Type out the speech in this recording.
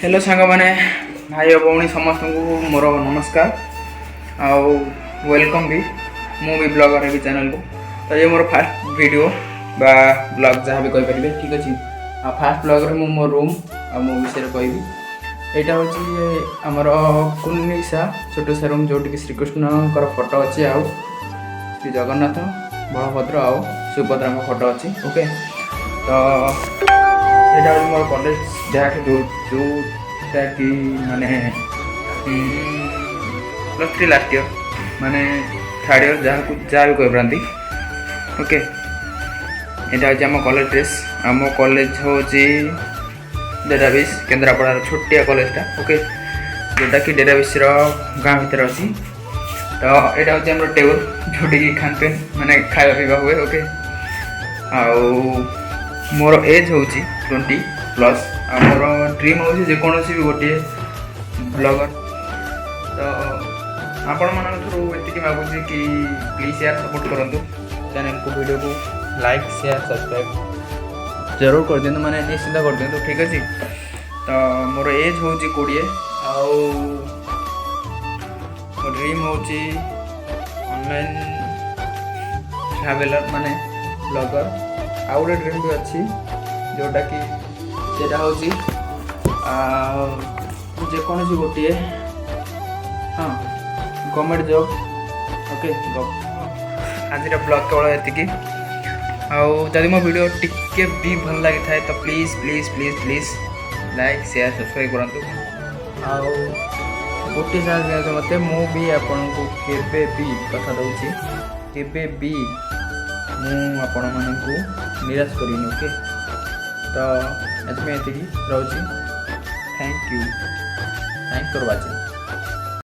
Hello ସାଙ୍ଗମାନେ, ଭାଇ ଓ ଭଉଣୀ, ସମସ୍ତଙ୍କୁ ମୋର ନମସ୍କାର ଆଉ welcome ବି ମୁଁ ବି ବ୍ଲଗର୍ ହେବି ଚ୍ୟାନେଲ୍କୁ। ତ ଇଏ ମୋର ଫାର୍ଷ୍ଟ ଭିଡ଼ିଓ ବା ବ୍ଲଗ୍, ଯାହା ବି କହିପାରିବେ, ଠିକ୍ ଅଛି। ଆଉ ଫାର୍ଷ୍ଟ ବ୍ଲଗ୍ରେ ମୁଁ ମୋ ରୁମ୍ ଆଉ ମୋ ବିଷୟରେ କହିବି। ଏଇଟା ହେଉଛି ଆମର କୁନିସା ଛୋଟ ସା ରୁମ୍, ଯେଉଁଠିକି ଶ୍ରୀକୃଷ୍ଣଙ୍କର ଫଟୋ ଅଛି ଆଉ ଶ୍ରୀ ଜଗନ୍ନାଥ, ବଳଭଦ୍ର ଆଉ ସୁଭଦ୍ରାଙ୍କ ଫଟୋ ଅଛି। ଓକେ, ତ ଏଇଟା ହେଉଛି ମୋର କଲେଜ ବ୍ୟାଗ୍, ଯେଉଁଟା କି ମାନେ +3 ଲାଷ୍ଟ ଇୟର୍, ମାନେ ଥାର୍ଡ଼ ଇୟର୍, ଯାହାକୁ ଯାହା ବି କହିପାରନ୍ତି। ଓକେ, ଏଇଟା ହେଉଛି ଆମ କଲେଜ ଡ୍ରେସ୍। ଆମ କଲେଜ ହେଉଛି ଡେରାବିଶ, କେନ୍ଦ୍ରାପଡ଼ାର ଛୋଟିଆ କଲେଜଟା। ଓକେ, ଯେଉଁଟାକି ଡେରାବିଶର ଗାଁ ଭିତରେ ଅଛି। ତ ଏଇଟା ହେଉଛି ଆମର ଟେବୁଲ୍, ଯେଉଁଠିକି ଖାନପିନ ମାନେ ଖାଇବା ପିଇବା ହୁଏ। ଓକେ, ଆଉ ମୋର ଏଜ୍ ହେଉଛି 20+। ଆଉ ମୋର ଡ୍ରିମ୍ ହେଉଛି ଯେକୌଣସି ବି ଗୋଟିଏ ବ୍ଲଗର୍। ତ ଆପଣମାନଙ୍କ ଠାରୁ ଏତିକି ମାଗୁଛି କି ପ୍ଲିଜ୍ ୟାର, ସପୋର୍ଟ କରନ୍ତୁ ଚ୍ୟାନେଲ୍କୁ, ଭିଡ଼ିଓକୁ ଲାଇକ୍, ସେୟାର, ସବସ୍କ୍ରାଇବ୍ ଜରୁର କରିଦିଅନ୍ତୁ, ମାନେ ନିଶ୍ଚିନ୍ତ କରିଦିଅନ୍ତୁ, ଠିକ୍ ଅଛି। ତ ମୋର ଏଜ୍ ହେଉଛି 20 ଆଉ ମୋ ଡ୍ରିମ୍ ହେଉଛି ଅନଲାଇନ୍ ଟ୍ରାଭେଲର୍, ମାନେ ବ୍ଲଗର୍। ଆଉ ଗୋଟେ ଡ୍ରିମ୍ ବି ଅଛି, ଯେଉଁଟାକି ସେଇଟା ହେଉଛି ଯେକୌଣସି ଗୋଟିଏ, ହଁ, ଗଭର୍ଣ୍ଣମେଣ୍ଟ ଜବ୍। ଓକେ, ଆଜିର ବ୍ଲଗ୍ କେବଳ ଏତିକି। ଆଉ ଯଦି ମୋ ଭିଡ଼ିଓ ଟିକେ ବି ଭଲ ଲାଗିଥାଏ, ତ please, please, please, please like, share, subscribe କରନ୍ତୁ। ଆଉ ଗୋଟିଏ ସାହସ ଦିଅନ୍ତୁ ମୋତେ, ମୁଁ ବି ଆପଣଙ୍କୁ କେବେ ବି, କଥା ଦେଉଛି, କେବେ ବି ମୁଁ ଆପଣମାନଙ୍କୁ ନିରାଶ କରିବିନି। ଓକେ, ତ ଆଜି ପାଇଁ ଏତିକି ରହୁଛି। Thank you, thank for watching.